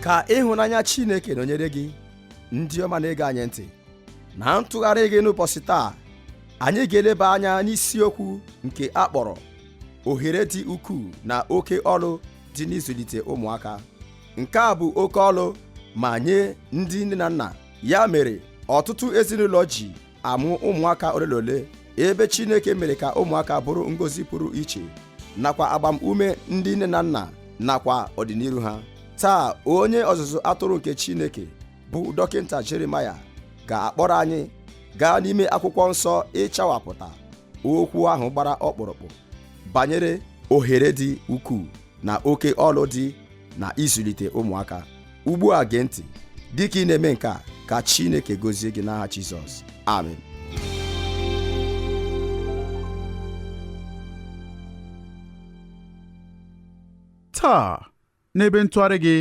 Ka ịhụnanya Chineke nọnyere gị, ndị ọma na-ege anyị ntị. Na ntụgharị gị n'ụbọchị taa, anyị ga-eleba anya n'isiokwu nke a kpọrọ ohere dị ukwuu na oke ọlụ dị n'ịzụlite ụmụaka. Nke a bụ oke ọlụ ma nye ndị nne na nna. Ya mere ọtụtụ ezinụlọ ji amụ ụmụaka ole na ole, ebe Chineke mere ka ụmụaka bụrụ ngọzi pụrụ iche nakwa agbamume ndị nne na nna nakwa ọdịnihu ha. Taa, onye ọzụzụ atụrụ nke Chineke bụ Dọkịta Jeremaya ga-akpọrọ anyị gaa n'ime akwụkwọ nsọ ịchawapụta okwu ahụ gbara ọkpụrụkpụ banyere ohere dị ukwuu na oke ọlụ dị na ịzụlite ụmụaka. Ugbu a gee ntị dịka ị na-eme nke a, ka Chineke gozie gị n'aha Jizọs. Amen. Taa n'ebe ntụgharị gị,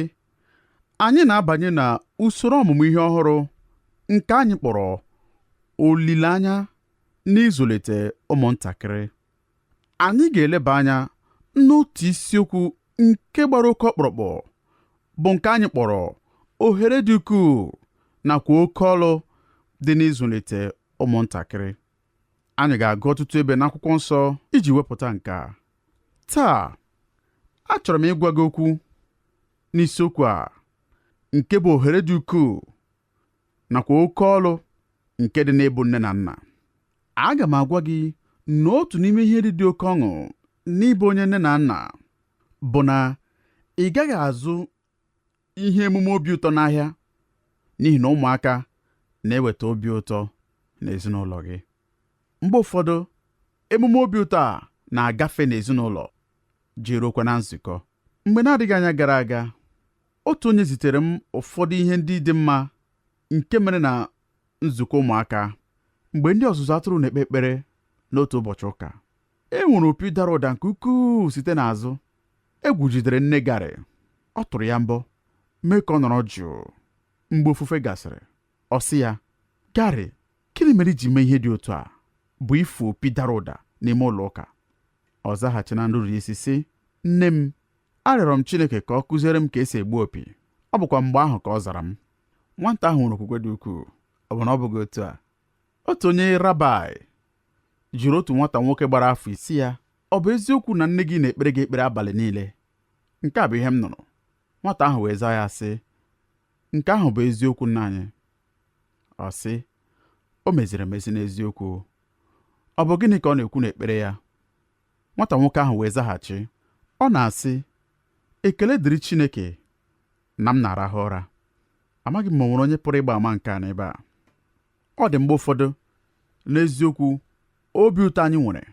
anyị na-abanye na usoro ọmụmụ ihe ọhụrụ nke anyị kpọrọ olileanya n'ịzụlite ụmụntakịrị. Anyị ga-eleba anya n'otu isiokwu nke gbara oke ọkpụrụkpụ bụ nke anyị kpọrọ ohere dị ukwuu nakwa oke ọlụ dị n'ịzụlite ụmụntakịrị. Anyị ga-agụ ọtụtụ ebe n'akwụkwọ nsọ iji wepụta nke a. Taa, achọrọ m ịgwa gị okwu n'isiokwu a nke bụ ohere dị ukwuu nakwa oke ọlụ nke dị n'ịbụ nne na nna. Aga m agwa gị na otu n'ime ihe ndị dị oke ọṅụ n'ịbụ onye nne na nna bụ na ị gaghị azụ ihe emume obi ụtọ n'ahịa, n'ihi na ụmụaka na-eweta obi ụtọ n'ezinụlọ gị. Mgbe ụfọdụ, emume obi ụtọ a na-agafe n'ezinụlọ jeruokwa na nzukọ. Mgbe na-adịghị anya gara aga, otu onye zitere m ụfọdụ ihe ndị dị mma nke mere na nzukọ ụmụaka mgbe ndị ọzụzụ atụrụ na-ekpe ekpere n'otu ụbọchị ụka. E nwere opi dara ụda nke ukwuu site n'azụ. Egwu jidere nne Gary. Ọ tụrụ ya mbọ mee ka ọ nọrọ jụụ. Mgbe ofufe gasịrị, ọ sị ya, Gary, gịnị mere i ji mee ihe dị otu a bụ ịfụ opi dara ụda n'ime ụlọ ụka? Ọ zaghachi na nruru isi sị, nne m, arịọrọ m Chineke ka ọ kụziere m ka esi egbu opi. Ọ bụkwa mgbe ahụ ka ọ zara m. Nwata ahụ nwere okwukwe dị ukwuu. Ọ bụ na ọ bụghị otu a? Otu onye rabai jụrụ otu nwata nwoke gbara afọ 6 ya, ọ bụ eziokwu na nne gị na-ekpere gị ekpere abalị niile? Nke a bụ ihe m nụrụ. Nwata ahụ wee zaa ya sị, nke ahụ bụ eziokwu nna anyị. Ọ sị, o meziri emezi n'eziokwu. Ọ bụ gịnị ka ọ na-ekwu n'ekpere ya? Nwata nwoke ahụ wee zaghachi, ọ na-asị, ekele dịrị Chineke na m na-arahụ ụra. Amaghị m ma o nwere onye pụrụ ịgba ama nke a n'ebe a. Ọ dị mgbe ụfọdụ n'eziokwu obi ụtọ anyị nwere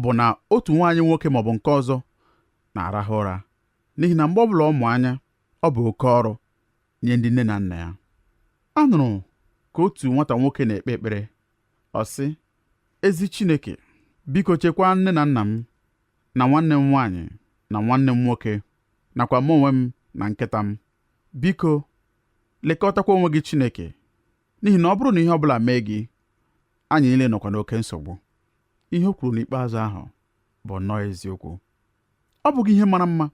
bụ na otu nwaanyị nwoke maọbụ nke ọzọ na-arahụ ụra, n'ihi na mgbe ọbụla ọ mụ anya, ọ bụ oke ọrụ nye ndị nne na nna ya. A nụrụ ka otu nwata nwoke na-ekpe ekpere, ọ sị, ezi Chineke, biko chekwaa nne na nna m na nwanne m nwaanyị na nwanne m nwoke nakwa mụ onwe m na nkịta m. Biko lekọtakwa onwe gị Chineke, n'ihi na ọ bụrụ na ihe ọbụla mee gị, anyị niile nọkwa n'oke nsogbu. Ihe o kwuru n'ikpeazụ ahụ bụ nnọọ eziokwu. Ọ bụghị ihe mara mma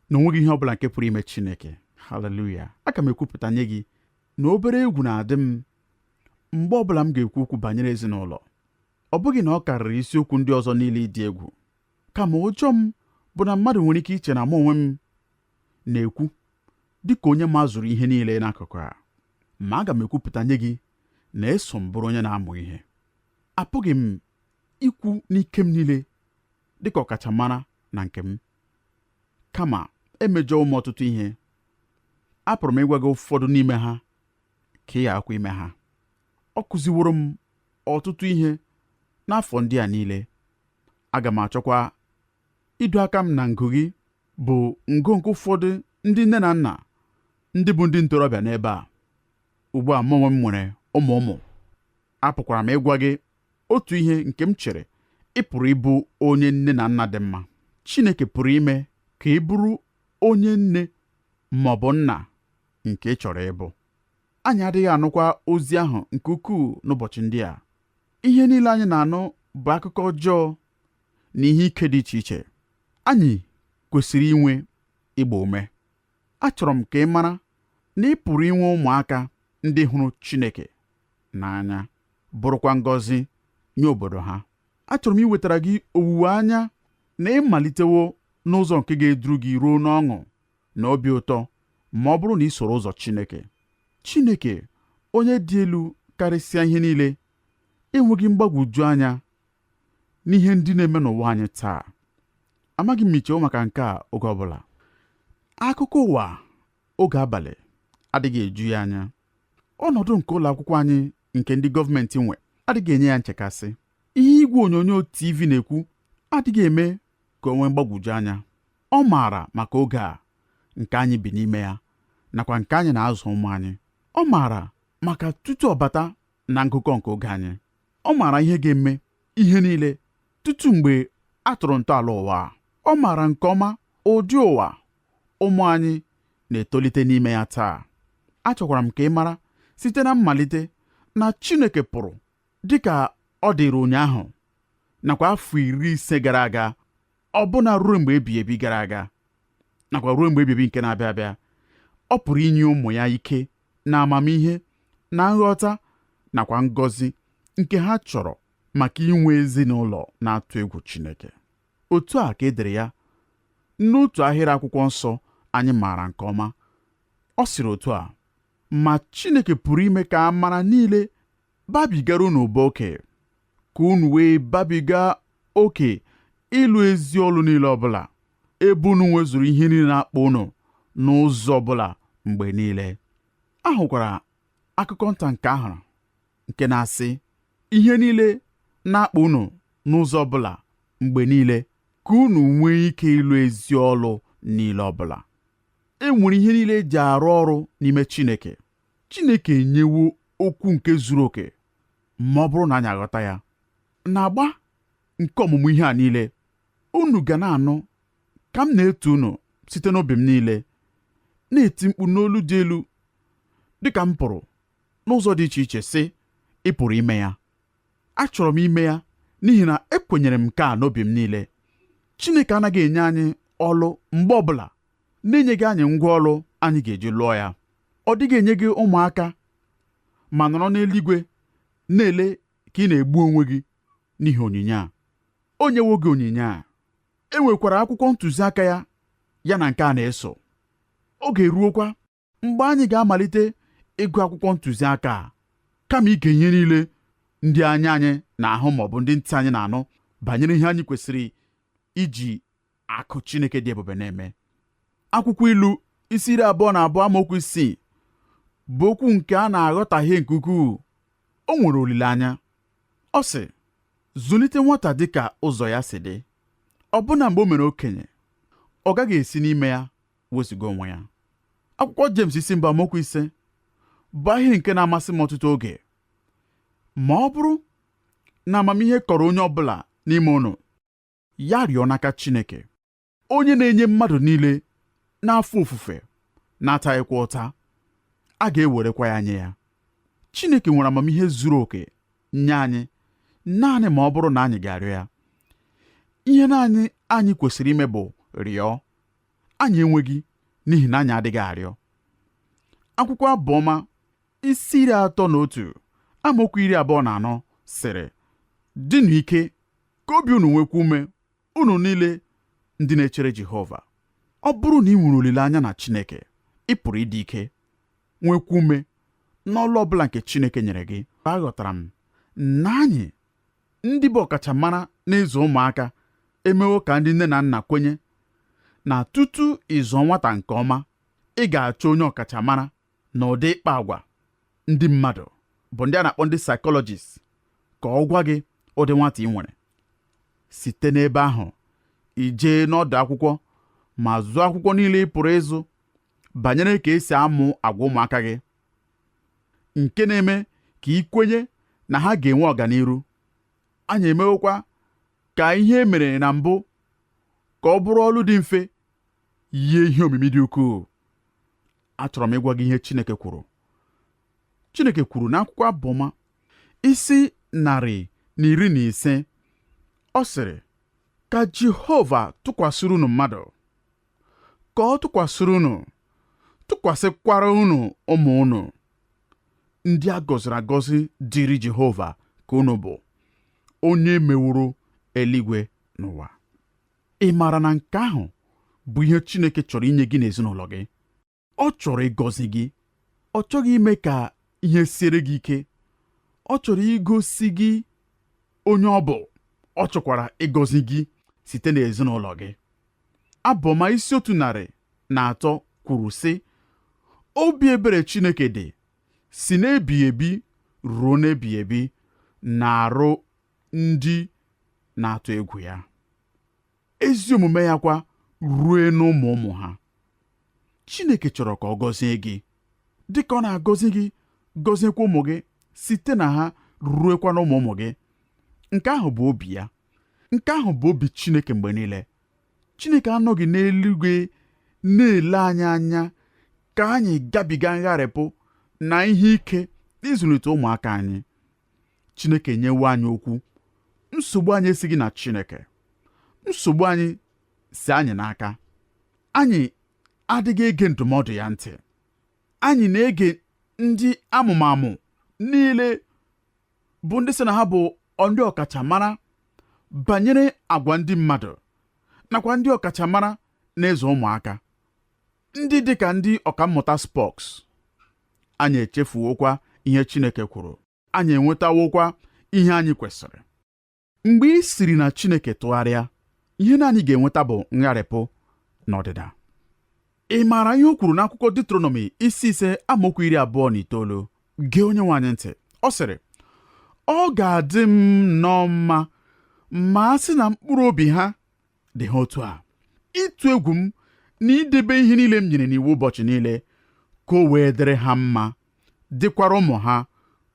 na onweghị ihe ọbụla nke pụrụ ime Chineke. Haleluya. Aga m ekwupụta nye gị na obere egwu na-adị m mgbe ọbụla m ga-ekwu okwu banyere ezinụlọ. Ọ bụghị na ọ karịrị isiokwu ndị ọzọ niile ịdị egwu, kama ụjọ m bụ na mmadụ nwere ike iche na mụ onwe m na-ekwu dịka onye mazuru ihe niile n'akụkụ a. Ma aga m ekwupụta nye gị na eso m bụrụ onye na-amụ ihe. Apụghị m ikwu n'ike m niile dịka ọkachamara na nke m, kama emejọwo m ọtụtụ ihe. Apụrụ m ịgwa gị ụfọdụ n'ime ha ka ị gharakwa ime ha. Ọ kụziworo m ọtụtụ ihe n'afọ ndị a niile. Aga m achọkwa ido aka m na ngụ gị bụ ngụ nke ụfọdụ ndị nne na nna ndị bụ ndị ntorobịa n'ebe a. Ugbu a mụ onwe m nwere ụmụ ụmụ. Apụkwara m ịgwa gị otu ihe nke m chere ị pụrụ ịbụ onye nne na nna dị mma. Chineke pụrụ ime ka ị bụrụ onye nne ma ọ bụ nna nke ị chọrọ ịbụ. Anyị adịghị anụkwa ozi ahụ nke ukwuu n'ụbọchị ndị a. Ihe niile anyị na-anụ bụ akụkọ ọjọọ na ihe ike dị iche iche. Anyị kwesịrị inwe ịgba ume. Achọrọ m ka ị mara na ị pụrụ inwe ụmụaka ndị hụrụ Chineke n'anya, bụrụkwa ngọzi nye obodo ha. Achọrọ m iwetara gị owuwe anya na ị malitewo n'ụzọ nke ga-eduru gị ruo n'ọṅụ na obi ụtọ ma ọ bụrụ na ị soro ụzọ Chineke. Chineke, onye dị elu karịsịa ihe niile, enweghị mgbagwoju anya n'ihe ndị na-eme n'ụwa anyị taa. Amaghị m ma i chewo maka nke a oge ọbụla. Akụkọ ụwa oge abalị adịghị eju ya anya. Ọnọdụ nke ụlọ akwụkwọ anyị nke ndị gọọmenti nwe adịghị enye ya nchekasị. Ihe igwe onyonyo TV na-ekwu adịghị eme ka o nwee mgbagwoju anya. Ọ maara maka oge a nke anyị bi n'ime ya nakwa nke anyị na-azụ ụmụ anyị. Ọ maara maka tutu ọ bata na ngụkọ nke oge anyị. Ọ maara ihe ga-eme ihe niile tutu mgbe a tụrụ ntọala ụwa. Ọ maara nke ọma ụdị ụwa ụmụ anyị na-etolite n'ime ya taa. Achọkwara m ka ị mara site na mmalite na Chineke pụrụ dị ka ọ dịrị ụnyaahụ nakwa afọ 50 gara aga, ọbụna ruo mgbe ebighị ebi gara aga nakwa ruo mgbe ebighị ebi nke na-abịa abịa. Ọ pụrụ inye ụmụ ya ike na amamihe na nghọta nakwa ngọzi nke ha chọrọ maka inwe ezinụlọ na-atụ egwu Chineke. Otu a ka e dere ya n'otu ahịrị akwụkwọ nsọ anyị maara nke ọma. Ọ sịrị otu a, ma Chineke pụrụ ime ka amara niile babigara unu ụba oke, ka unu wee babiga oke ịlụ ezi ọlụ niile ọbụla, ebe unu nwezuru ihe niile na-akpa unu n'ụzọ ọbụla mgbe niile. A hụkwara akụkọ nta nke ahụ nke na-asị, ihe niile na-akpa unu n'ụzọ ọbụla mgbe niile, ka unu nwee ike ịlụ ezi ọlụ niile ọbụla. E nwere ihe niile eji arụ ọrụ n'ime Chineke. Chineke enyewo okwu nke zuru oke ma ọ bụrụ na anyị aghọta ya. N'agba nke ọmụmụ ihe a niile, unu ga na-anụ ka m na-eto unu site n'obi m niile, na-eti mkpu n'olu dị elu dịka m pụrụ n'ụzọ dị iche iche sị, ị pụrụ ime ya. Achọrọ m ime ya n'ihi na ekwenyere m nke a n'obi m niile. Chineke anaghị enye anyị ọlụ mgbe ọbụla na-enyeghị anyị ngwa ọlụ anyị ga-eji lụọ ya. Ọ dịghị enye gị ụmụaka ma nọrọ n'eluigwe na-ele ka ị na-egbu onwe gị n'ihi onyinye a. O nyewo gị onyinye a. E nwekwara akwụkwọ ntụziaka ya ya na nke a na-eso. Oge eruokwa mgbe anyị ga-amalite ịgụ akwụkwọ ntụziaka a, kama ige ihe niile ndị anya anyị na-ahụ maọbụ ndị ntị anyị na-anụ banyere ihe anyị kwesịrị iji akụ Chineke dị ebube na-eme. Akwụkwọ Ilu isi 22 amaokwu 6 bụ okwu nke a na-aghọtahie nke ukwuu. O nwere olileanya. Ọ sị, zụlite nwata dịka ụzọ ya si dị, ọbụna mgbe o mere okenye, ọ gaghị esi n'ime ya wezụga onwe ya. Akwụkwọ James isi 1 amaokwu 5 bụ ahịrị nke na-amasị m ọtụtụ oge. Ma ọ bụrụ na amamihe kọrọ onye ọbụla n'ime unu, ya rịọ n'aka Chineke, onye na-enye mmadụ niile n'afọ ofufe na-ataghịkwa ụta, a ga-ewerekwa ya nye ya. Chineke nwere amamihe zuru oke nye anyị naanị ma ọ bụrụ na anyị ga-arịọ ya. Ihe naanị anyị kwesịrị ime bụ rịọ. Anyị enweghị n'ihi na anyị adịghị arịọ. Akwụkwọ Abụ Ọma isi 31 amaokwu 24 sịrị, dịnụ ike ka obi unu nwekwa ume, unu niile ndị na-echere Jehova. Ọ bụrụ na ị nwere olileanya na Chineke, ị pụrụ ịdị ike, nwekwa ume n'ọlụ ọbụla nke Chineke nyere gị. Aghọtara m na anyị ndị bụ ọkachamara n'ịzụ ụmụaka emewo ka ndị nne na nna kwenye na tutu ịzụọ nwata nke ọma, ị ga-achọ onye ọkachamara na ụdị ịkpa agwa ndị mmadụ bụ ndị a na-akpọ ndị psychologist ka ọ gwa gị ụdị nwata ị nwere. Site n'ebe ahụ i jee n'ọdụ akwụkwọ ma zụọ akwụkwọ niile ị pụrụ ịzụ banyere ka esi amụ agwa ụmụaka gị, nke na-eme ka ị kwenye na ha ga-enwe ọganiru. Anyị emewokwa ka ihe e mere na mbụ ka ọ bụrụ ọlụ dị mfe yie ihe omimi dị ukwuu. Achọrọ m ịgwa gị ihe Chineke kwuru. Chineke kwuru n'akwụkwọ Abụ Ọma isi 115, ọ sịrị, ka Jehova tụkwasịrị unu mmadụ, ka ọ tụkwasịrị unu, Tụkwasịkwara unu ụmụ unu. Ndị a gọziri agọzi dịrị Jehova ka unu bụ, onye meworo eluigwe n'ụwa. Ị maara na nke ahụ bụ ihe Chineke chọrọ inye gị n'ezinụlọ gị? Ọ chọrọ ịgọzi gị. Ọ chọghị ime ka ihe siere gị ike. Ọ chọrọ igosi gị onye ọ bụ. Ọ chọkwara ịgọzi gị site n'ezinụlọ gị. Abụ Ọma isi 103 kwuru sị, obi ebere Chineke dị si n'ebighị ebi ruo n'ebighị ebi n'arụ ndị na-atụ egwu ya, ezi omume ya kwa rue n'ụmụ ụmụ ha. Chineke chọrọ ka ọ gọzie gị dịka ọ na-agọzi gị, gọziekwa ụmụ gị site na ha ruekwa n'ụmụ ụmụ gị. Nke ahụ bụ obi ya. Nke ahụ bụ obi Chineke mgbe niile. Chineke anọghị n'eluigwe na-ele anyị anya ka anyị gabiga ngharịpụ na ihe ike n'ịzụlite ụmụaka anyị. Chineke nyewo anyị okwu. Nsogbu anyị esighị na Chineke. Nsogbu anyị si anyị n'aka. Anyị adịghị ege ndụmọdụ ya ntị. Anyị na-ege ndị amụmamụ niile bụ ndị sị na ha bụ ndị ọkachamara banyere agwa ndị mmadụ nakwa ndị ọkachamara na-ịzụ ụmụaka, ndị dị ka ndị ọkammụta Spoks. Anyị echefuwokwa ihe Chineke kwuru. Anyị enwetawokwa ihe anyị kwesịrị. Mgbe ị siri na Chineke tụgharịa, ihe naanị ị ga-enweta bụ ngharịpụ na ọdịda. Ị maara ihe o kwuru n'akwụkwọ Deuteronomy isi 5 amaokwu 29? Gee Onyenwe anyị ntị. Ọ sịrị, ọ ga-adị m nnọọ mma ma a sị na mkpụrụ obi ha dị ha otu a, ịtụ egwu m na idebe ihe niile m nyere n'iwu ụbọchị niile, ka o wee dịrị ha mma, dịkwara ụmụ ha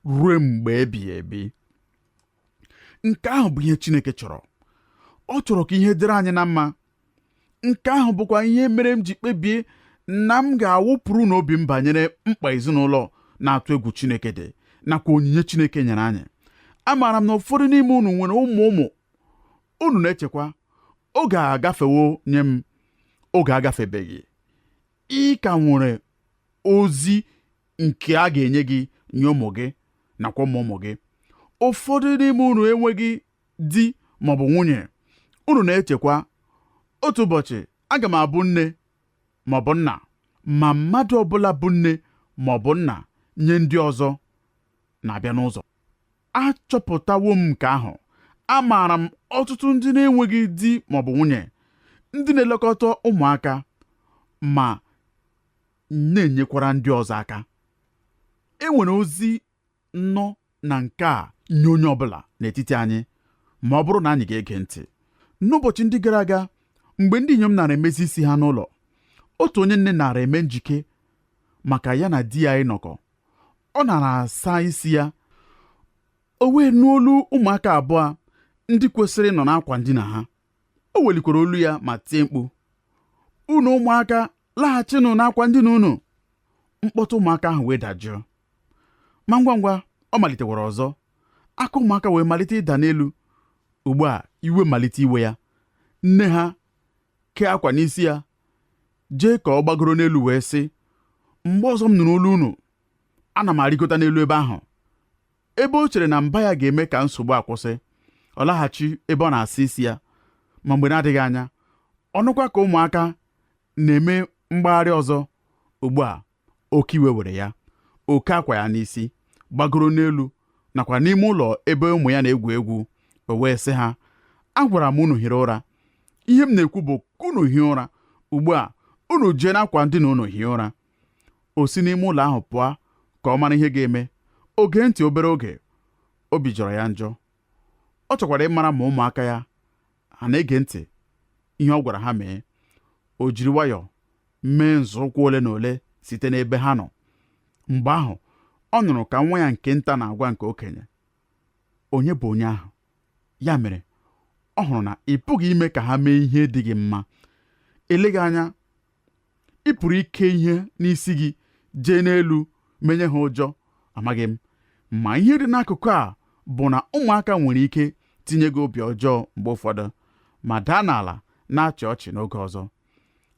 ruo mgbe ebighị ebi. Nke ahụ bụ ihe Chineke chọrọ. Ọ chọrọ ka ihe dịrị anyị na mma. Nke ahụ bụkwa ihe mere m ji kpebie na m ga-awụpụrụ n'obi m banyere mkpa ezinụlọ na-atụ egwu Chineke dị nakwa onyinye Chineke nyere anyị. Amaara m na ụfọdụ n'ime unu nwere ụmụ ụmụ. Unu na-echekwa, oge agafewo nye m. Oge agafebeghị. Ị ka nwere ozi nke a ga-enye gị nye ụmụ gị nakwa ụmụ ụmụ gị. Ụfọdụ n'ime unu enweghị di maọbụ nwunye. Unu na-echekwa, otu ụbọchị aga m abụ nne maọbụ nna. Ma mmadụ ọbụla bụ nne maọbụ nna nye ndị ọzọ na-abịa n'ụzọ. Achọpụtawo m nke ahụ. Amaara m ọtụtụ ndị na-enweghị di maọbụ nwunye, ndị na-elekọta ụmụaka ma na-enyekwara ndị ọzọ aka. E nwere ozi nọ na nke a nye onye ọbụla n'etiti anyị ma ọ bụrụ na anyị ga-ege ntị. N'ụbọchị ndị gara aga, mgbe ndị inyom nara emezi isi ha n'ụlọ, otu onye nne nara eme njike maka ya na di ya ịnọkọ. Ọ nara asa isi ya, o wee nụ olu ụmụaka abụọ ndị kwesịrị ịnọ n'akwa ndina ha. O welikwara olu ya ma tie mkpu, unu ụmụaka laghachinụ n'akwa ndina unu. Mkpọtụ ụmụaka ahụ wee dajụọ, ma ngwa ngwa ọ malitekwara ọzọ. Aka ụmụaka wee malite ịda n'elu. Ugbu a iwe malite iwe ya. Nne ha kee akwa n'isi ya, jee ka ọ gbagoro n'elu wee sị, mgbe ọzọ m nụrụ olu unu, ana m arịgota n'elu ebe ahụ. Ebe o chere na mba ya ga-eme ka nsogbu akwụsị, ọ laghachi ebe ọ na-asa isi ya. Ma mgbe na-adịghị anya, ọ nụkwa ka ụmụaka na-eme mgbagharị ọzọ. Ugbu a oke iwe were ya, o kee akwa ya n'isi, gbagoro n'elu nakwa n'ime ụlọ ebe ụmụ ya na-egwu egwu. O wee sị ha, agwara m unu hiri ụra. Ihe m na-ekwu bụ ka unu hie ụra. Ugbu a unu jee n'akwa ndina unu hie ụra. O si n'ime ụlọ ahụ pụọ ka ọ mara ihe ga-eme. O gee ntị obere oge, obi jọrọ ya njọ. Ọ chọkwara ịmara ma ụmụaka ya ha na-ege ntị ihe ọ gwara ha mee. O jiri nwayọọ mee nzọụkwụ ole na ole site n'ebe ha nọ. Mgbe ahụ ọ nụrụ ka nwa ya nke nta na-agwa nke okenye, onye bụ onye ahụ? Ya mere ọ hụrụ na ị pụghị ime ka ha mee ihe dị gị mma. Eleghị anya ị pụrụ ike ihe n'isi gị jee n'elu menye ha ụjọ, amaghị m. Ma ihe dị n'akụkụ a bụ na ụmụaka nwere ike tinye gị obi ọjọọ mgbe ụfọdụ ma daa n'ala na-achị ọchị n'oge ọzọ.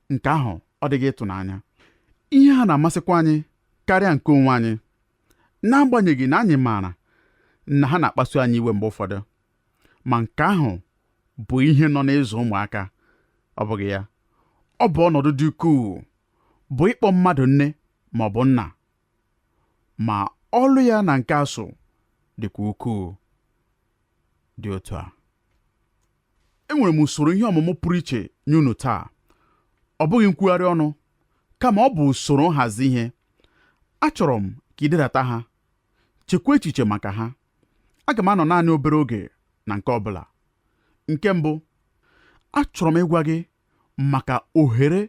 Nke ahụ ọ dịghị ịtụnanya. Ihe ha na-amasịkwa anyị karịa nke onwe anyị, n'agbanyeghị na anyị maara na ha na-akpasu anyị iwe mgbe ụfọdụ. Ma nke ahụ bụ ihe nọ n'ịzụ ụmụaka, ọ bụghị ya? Ọ bụ ọnọdụ dị ukwuu bụ ịkpọ mmadụ nne ma ọ bụ nna, ma ọlụ ya na nke a so dịkwa ukwuu dị otu a. Enwere m usoro ihe ọmụmụ pụrụ iche nye unu taa. Ọ bụghị nkwugharị ọnụ, kama ọ bụ usoro nhazi ihe. Achọrọ m ka ị dedata ha, chekwa echiche maka ha. Aga m anọ naanị obere oge na nke ọ bụla. Nke mbụ, achọrọ m ịgwa gị maka ohere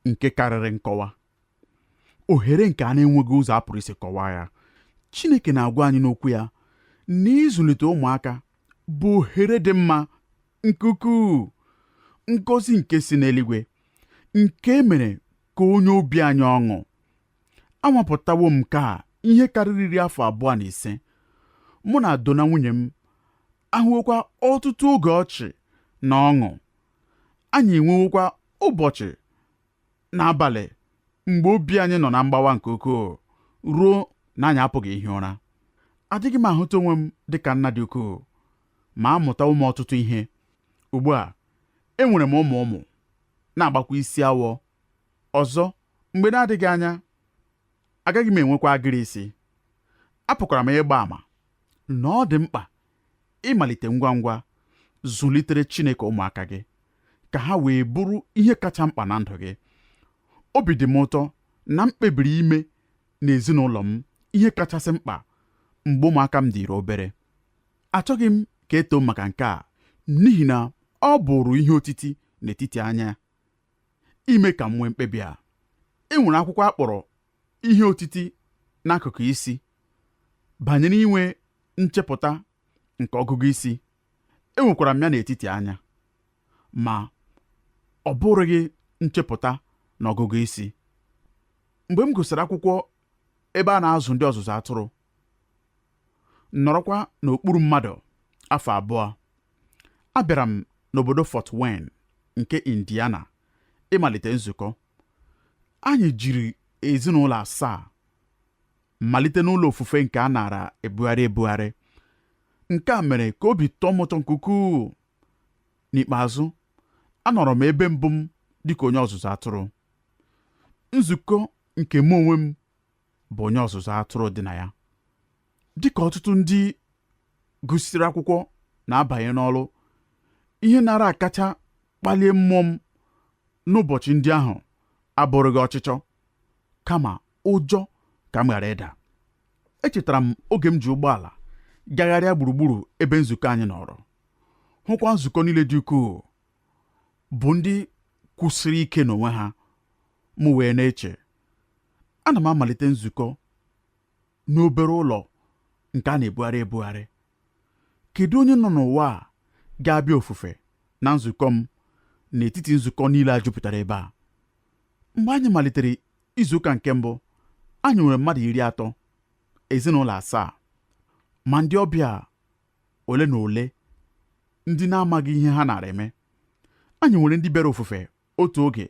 nke karịrị nkọwa, ohere nke a na-enweghị ụzọ a pụrụ isi kọwaa ya. Chineke na-agwa anyị n'okwu ya na ịzụlite ụmụaka bụ ohere dị mma nke ukwuu, ngọzi nke si n'eluigwe, nke e mere ka onye obi anyị ọṅụ. Anwapụtawo m nke a ihe karịrị 25. Mụ na Donna nwunye m ahụwokwa ọtụtụ oge ọchị na ọṅụ. Anyị enwewokwa ụbọchị na abalị mgbe obi anyị nọ na mgbawa nke ukwuu ruo na anyị apụghị ihi ụra. Adịghị m ahụta onwe m dị ka nna dị ukwuu, ma amụtawo m ọtụtụ ihe. Ugbu a, enwere m ụmụ ụmụ na-agbakwa isi awọ. Ọzọ, mgbe na-adịghị anya, agaghị m enwekwa agịrị isi. Apụkwara m ịgba àmà na ọ dị mkpa ịmalite ngwa ngwa zụlitere Chineke ụmụaka gị ka ha wee bụrụ ihe kacha mkpa na ndụ gị. Obi dị m ụtọ na m kpebiri ime n'ezinụlọ m ihe kachasị mkpa mgbe ụmụaka m dịrị obere. Achọghị m ka e too m maka nke a, n'ihi na ọ bụrụ ihe otiti n'etiti anya ime ka m nwee mkpebi a. E nwere akwụkwọ a kpọrọ ihe otiti n'akụkụ isi banyere inwe nchepụta nke ọgụgụ isi. Enwekwara m ya n'etiti anya, ma ọ bụrụghị nchepụta na ọgụgụ isi. Mgbe m gụsịrị akwụkwọ ebe a na-azụ ndị ọzụzụ atụrụ, nọrọkwa n'okpuru mmadụ afọ 2, abịara m n'obodo Fort Wayne nke Indiana ịmalite nzukọ. Anyị jiri ezinụlọ 7 malite n'ụlọ ofufe nke a nara ebugharị ebugharị. Nke a mere ka obi tọọ m ụtọ nke ukwuu. N'ikpeazụ, anọrọ m ebe mbụ m dịka onye ọzụzụ atụrụ. Nzukọ nke mụ onwe m bụ onye ọzụzụ atụrụ dị na ya. Dịka ọtụtụ ndị gụsịrị akwụkwọ na-abanye n'ọrụ, ihe nara akacha kpalie mmụọ m n'ụbọchị ndị ahụ abụrụghị ọchịchọ, kama ụjọ ka m ghara ịda. Echetara m oge m ji ụgbọala gagharịa gburugburu ebe nzukọ anyị nọrọ, hụkwa nzukọ niile dị ukwuu bụ ndị kwụsịrị ike n'onwe ha. M wee na-eche, ana m amalite nzukọ n'obere ụlọ nke a na-ebugharị ebugharị. Kedu onye nọ n'ụwa a ga-abịa ofufe na nzukọ m n'etiti nzukọ niile a jupụtara ebe a? Mgbe anyị malitere izuụka nke mbụ, anyị nwere mmadụ 30, ezinụlọ 7, ma ndị ọbịa ole na ole ndị na-amaghị ihe ha nara eme. Anyị nwere ndị bịara ofufe otu oge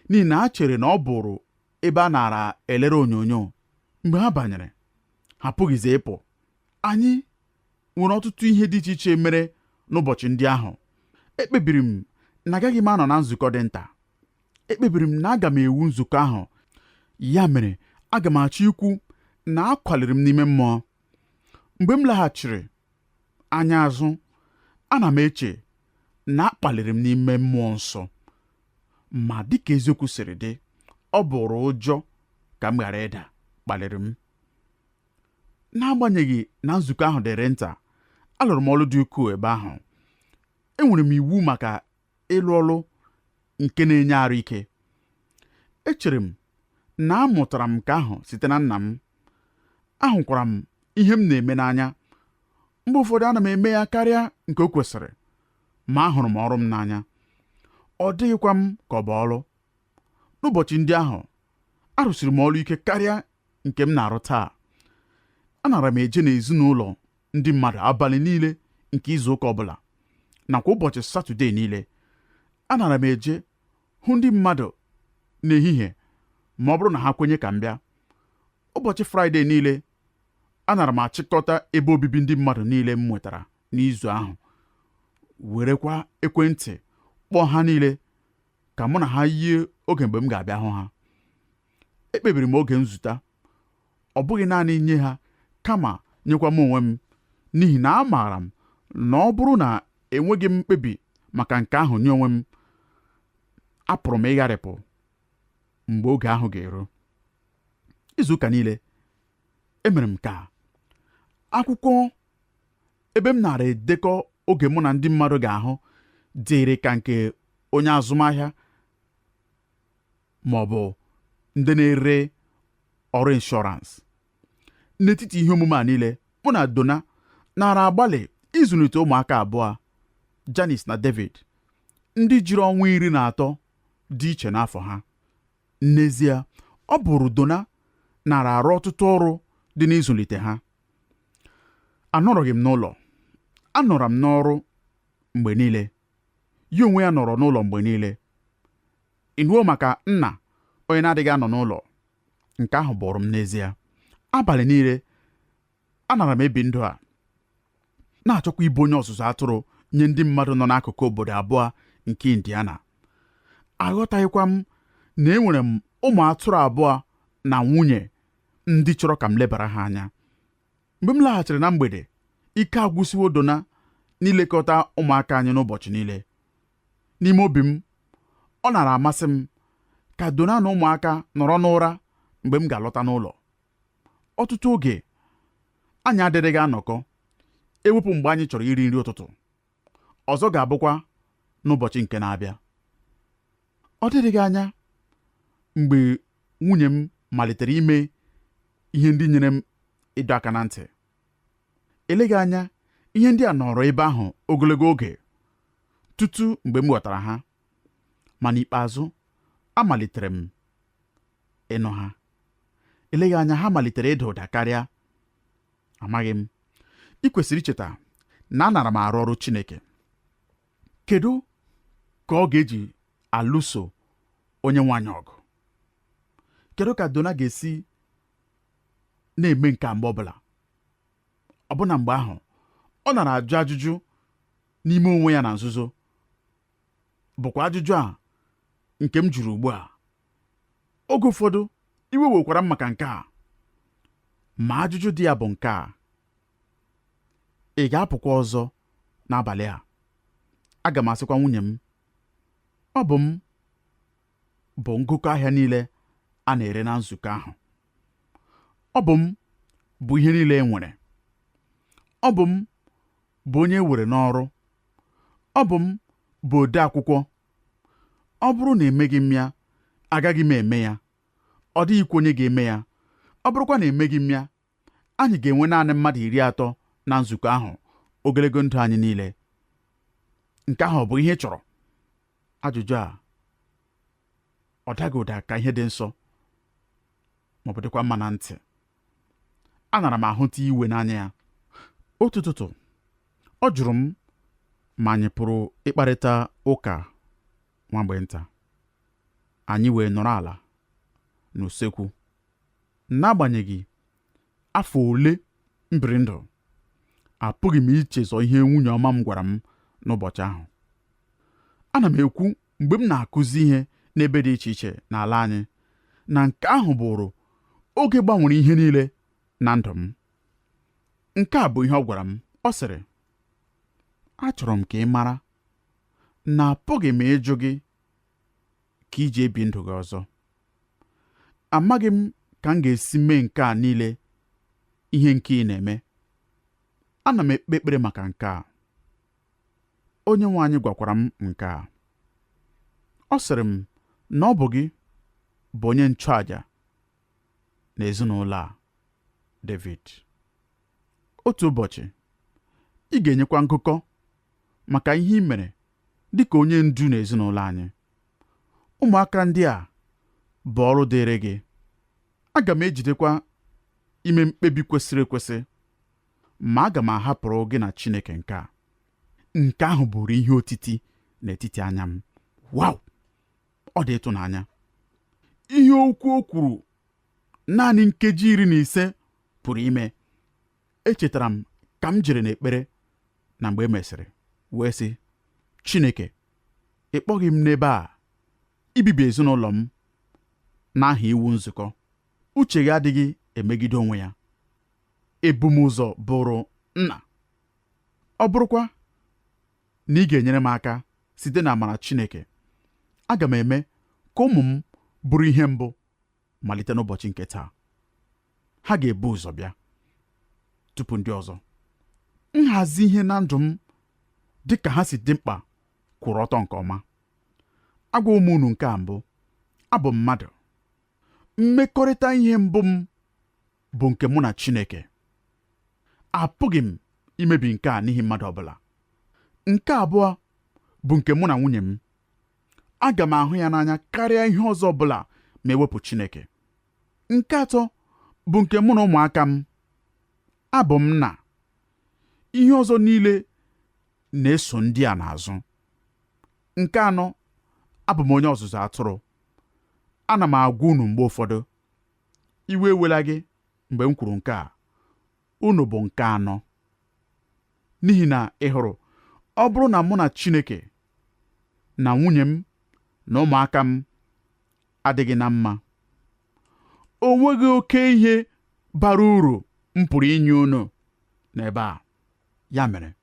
n'ihi na ha chere na ọ bụrụ ebe a nara elere onyonyo. Mgbe ha banyere, ha apụghịzi ịpụ. Anyị nwere ọtụtụ ihe dị iche iche mere n'ụbọchị ndị ahụ. Ekpebiri m na agaghị m anọ na nzukọ dị nta. Ekpebiri m na aga m ewu nzukọ ahụ. Ya mere, aga m achọ ikwu na a kwaliri m n'ime mmụọ. Mgbe m laghachiri anya azụ, ana m eche na a kpaliri m n'ime mmụọ nsọ. Ma dịka eziokwu siri dị, ọ bụrụ ụjọ ka m ghara ịda kpaliri m. N'agbanyeghị na nzukọ ahụ dịrị nta, alụrụ m ọlụ dị ukwuu ebe ahụ. Enwere m iwu maka ịlụ ọlụ nke na-enye arụ ike. Echere m na amụtara m nke ahụ site na nna m. Ahụkwara m ihe m na-eme n'anya. Mgbe ụfọdụ ana m eme ya karịa nke o kwesịrị, ma ahụrụ m ọrụ m n'anya. Ọ dịghịkwa m ka ọ bụ ọrụ. N'ụbọchị ndị ahụ, arụsiri m ọrụ ike karịa nke m na-arụ taa. Anara m eje n'ezinụlọ ndị mmadụ abalị niile nke izu ụka ọbụla, nakwa ụbọchị Satọde niile. Anara m eje hụ ndị mmadụ n'ehihie Ma ọ bụrụ na ha kwenye ka m bịa. Ụbọchị Fraịde niile, anara m achịkọta ebe obibi ndị mmadụ niile m nwetara n'izu ahụ, werekwa ekwentị kpọọ ha niile ka mụ na ha yie oge mgbe m ga-abịa hụ ha. Ekpebiri m oge nzute, ọ bụghị naanị nye ha kama nyekwa m onwe m, n'ihi na amaara m na ọ bụrụ na enweghị m mkpebi maka nke ahụ nye onwe m, apụrụ m ịgharịpụ mgbe oge ahụ ga-eru. Izu ụka niile emere m ka akwụkwọ ebe m nara edekọ oge mụ na ndị mmadụ ga-ahụ dịrị ka nke onye azụmahịa ma ọ bụ ndị na-ere ọrụ inshọransị. N'etiti ihe omume a niile, mụ na Donna nara agbalị ịzụlite ụmụaka abụọ, Janice na David, ndị jiri ọnwa 13 dị iche n'afọ ha. N'ezie, ọ bụrụ Donna nara arụ ọtụtụ ọrụ dị n'ịzụlite ha. Anọrọghị m n'ụlọ, anọrọ m n'ọrụ mgbe niile. Ya onwe ya nọrọ n'ụlọ mgbe niile. Ị nụwo maka nna onye na-adịghị anọ n'ụlọ? Nke ahụ bụrụ m n'ezie. Abalị niile anara m ebi ndụ a, na-achọkwa ịbụ onye ọzụzụ atụrụ nye ndị mmadụ nọ n'akụkụ obodo abụọ nke Indiana. Aghọtaghịkwa m na enwere m ụmụ atụrụ abụọ na nwunye ndị chọrọ ka m lebara ha anya. Mgbe m laghachiri na mgbede, ike agwụsiwo Donna n'ilekọta ụmụaka anyị n'ụbọchị niile. N'ime obi m, ọ nara amasị m ka Donna na ụmụaka nọrọ n'ụra mgbe m ga-alọta n'ụlọ. Ọtụtụ oge anyị adịrịghị anọkọ, ewepụ mgbe anyị chọrọ iri nri ụtụtụ. Ọzọ ga-abụkwa n'ụbọchị nke na-abịa. Ọ dịrịghị anya mgbe nwunye m malitere ime ihe ndị nyere m ịdọ aka na ntị. Eleghị anya ihe ndị a nọrọ ebe ahụ ogologo oge tutu mgbe m ghọtara ha, ma n'ikpeazụ amalitere m ịnụ ha. Eleghị anya ha malitere ịda ụda karịa. Amaghị m. Ị kwesịrị icheta na anara m arụ ọrụ Chineke. Kedu ka ọ ga-eji alụso onye nwe anyị ọgụ? Kedu ka Donna ga-esi na-eme nke a mgbe ọbụla? Ọbụna mgbe ahụ, ọ nara ajụ ajụjụ n'ime onwe ya na nzuzo, bụkwa ajụjụ a nke m jụrụ ugbu a. Oge ụfọdụ iwe wekwara m maka nke a, ma ajụjụ dị ya bụ nke a: ị ga-apụkwa ọzọ n'abalị a? Aga m asịkwa nwunye m, ọ bụ m bụ ngụkọ ahịa niile a na-ere na nzukọ ahụ. Ọ bụ m bụ ihe niile e nwere. Ọ bụ m bụ onye e were n'ọrụ. Ọ bụ m bụ ode akwụkwọ. Ọ bụrụ na emeghị m ya, agaghị m eme ya. Ọ dịghịkwa onye ga-eme ya. Ọ bụrụkwa na emeghị m ya, anyị ga-enwe naanị mmadụ 30 na nzukọ ahụ ogologo ndụ anyị niile. Nke ahụ ọ bụ ihe ị chọrọ? Ajụjụ a ọ daghị ụda ka ihe dị nsọ ma ọ bụ dịkwa mma na ntị. Anara m ahụta iwe n'anya ya. Otu ụtụtụ, ọ jụrụ m ma anyị pụrụ ịkparịta ụka nwa mgbe nta. Anyị wee nọrọ ala n'usekwu. N'agbanyeghị afọ ole m biri ndụ, apụghị m ichezọ ihe nwunye ọma m gwara m n'ụbọchị ahụ. Ana m ekwu mgbe m na-akụzi ihe n'ebe dị iche iche n'ala anyị na nke ahụ bụrụ oge gbanwere ihe niile na ndụ m. Nke a bụ ihe ọ gwara m. Ọ sịrị, achọrọ m ka ị mara na apụghị m ịjụ gị ka iji ebi ndụ gị ọzọ. Amaghị m ka m ga-esi mee nke a niile ihe nke ị na-eme. Ana m ekpe ekpere maka nke a. Onye nwe anyị gwakwara m nke a. Ọ sịrị m na ọ bụ gị bụ onye nchụàjà n'ezinụlọ a, David. Otu ụbọchị, ị ga-enyekwa ngụkọ maka ihe ị mere dịka onye ndu n'ezinụlọ anyị. Ụmụaka ndị a bụ ọrụ dịịrị gị. Aga m ejidekwa ime mkpebi kwesịrị ekwesị, ma aga m ahapụrụ gị na Chineke nke a. Nke ahụ bụrụ ihe otiti n'etiti anya m. Wow! Ọ dị ịtụnanya. Ihe okwu o kwuru naanị nkeji 15 pụrụ ime. Echetara m ka m jere n'ekpere na mgbe e mesịrị wee sị, Chineke, ị kpọghị m n'ebe a ibibi ezinụlọ m n'aha iwu nzukọ. Uche gị adịghị emegide onwe ya. Ebumụzọ bụrụ nna. Ọ bụrụkwa na ị ga-enyere m aka site na amara Chineke, aga m eme ka ụmụ m bụrụ ihe mbụ malite n'ụbọchị nke taa. Ha ga-ebu ụzọ bịa tupu ndị ọzọ. Nhazi ihe na ndụ m dị ka ha si dị mkpa kwụrụ ọtọ nke ọma. Agwawo m unu nke a mbụ, abụ m mmadụ. Mmekọrịta ihe mbụ m bụ nke mụ na Chineke. Apụghị m imebi nke a n'ihi mmadụ ọbụla. Nke abụọ bụ nke mụ na nwunye m. Aga m ahụ ya n'anya karịa ihe ọzọ ọbụla ma ewepụ Chineke. Nke atọ bụ nke mụ na ụmụaka m. Abụ m nna. Ihe ọzọ niile na-eso ndị a n'azụ. Nke anọ, abụ m onye ọzụzụ atụrụ. Ana m agwa unu mgbe ụfọdụ, iwe ewela gị mgbe m kwuru nke a, unu bụ nke anọ. N'ihi na ị hụrụ, ọ bụrụ na mụ na Chineke na nwunye m na ụmụaka m adịghị na mma, o nweghị oke ihe bara uru m pụrụ inye unu n'ebe a. Ya mere,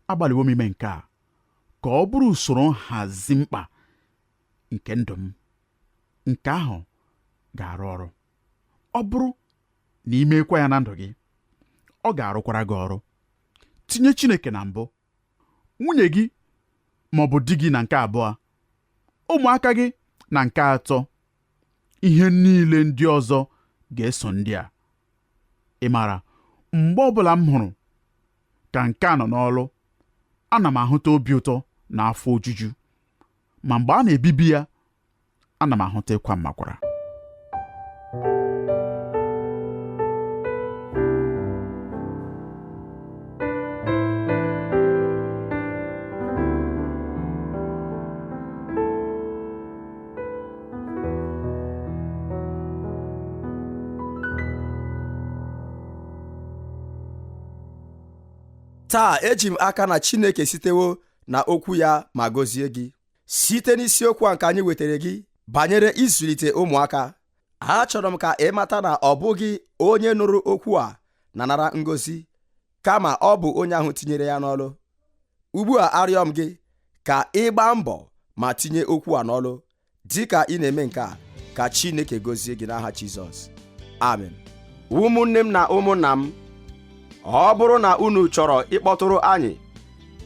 agbalịwo m ime nke a ka ọ bụrụ usoro nhazi mkpa nke ndụ m. Nke ahụ ga-arụ ọrụ. Ọ bụrụ na ị meekwa ya na ndụ gị, ọ ga-arụkwara gị ọrụ. Tinye Chineke na mbụ, nwunye gị ma ọ bụ di gị na nke abụọ, ụmụaka gị na nke atọ. Ihe niile ndị ọzọ ga-eso ndị a. Ị maara, mgbe ọbụla m hụrụ ka nke a nọ n'ọlụ, ana m ahụta obi ụtọ na afọ ojuju, ma mgbe a na-ebibi ya, ana m ahụta ịkwa mmakwara. Taa eji m aka na Chineke sitewo na okwu ya ma gọzie gị site n'isiokwu a nke anyị wetara gị banyere ịzụlite ụmụaka. Achọrọ m ka ị mata na ọ bụghị onye nụrụ okwu a na-anara ngọzi, kama ọ bụ onye ahụ tinyere ya n'ọlụ. Ugbu a arịọ m gị ka ị gbaa mbọ ma tinye okwu a n'ọlụ. Dị ka ị na-eme nke a, ka Chineke gọzie gị n'aha Jizọs. Amen. Ụmụnne m na ụmụnna m, ọ bụrụ na unu chọrọ ịkpọtụrụ anyị,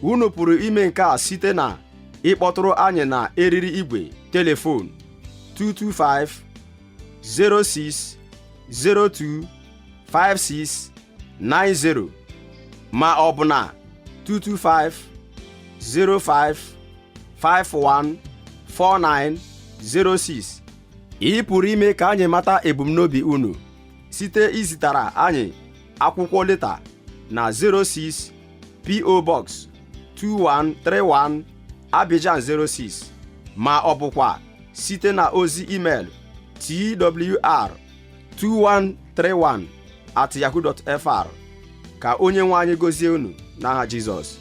unu pụrụ ime nke a site na ịkpọtụrụ anyị na eriri igwe telefon 225 06 02 56 90 ma ọ bụ na 225 05 51 49 06. Ị pụrụ ime ka anyị mata ebumnobi unu site izitara anyị akwụkwọ leta na 06 P.O. Box 2131 Abidjan 06 ma ọ bụkwa site na ozi email twr2131@yahoo.fr. Ka onye nwe anyị gọzie unu n'aha Jizọs.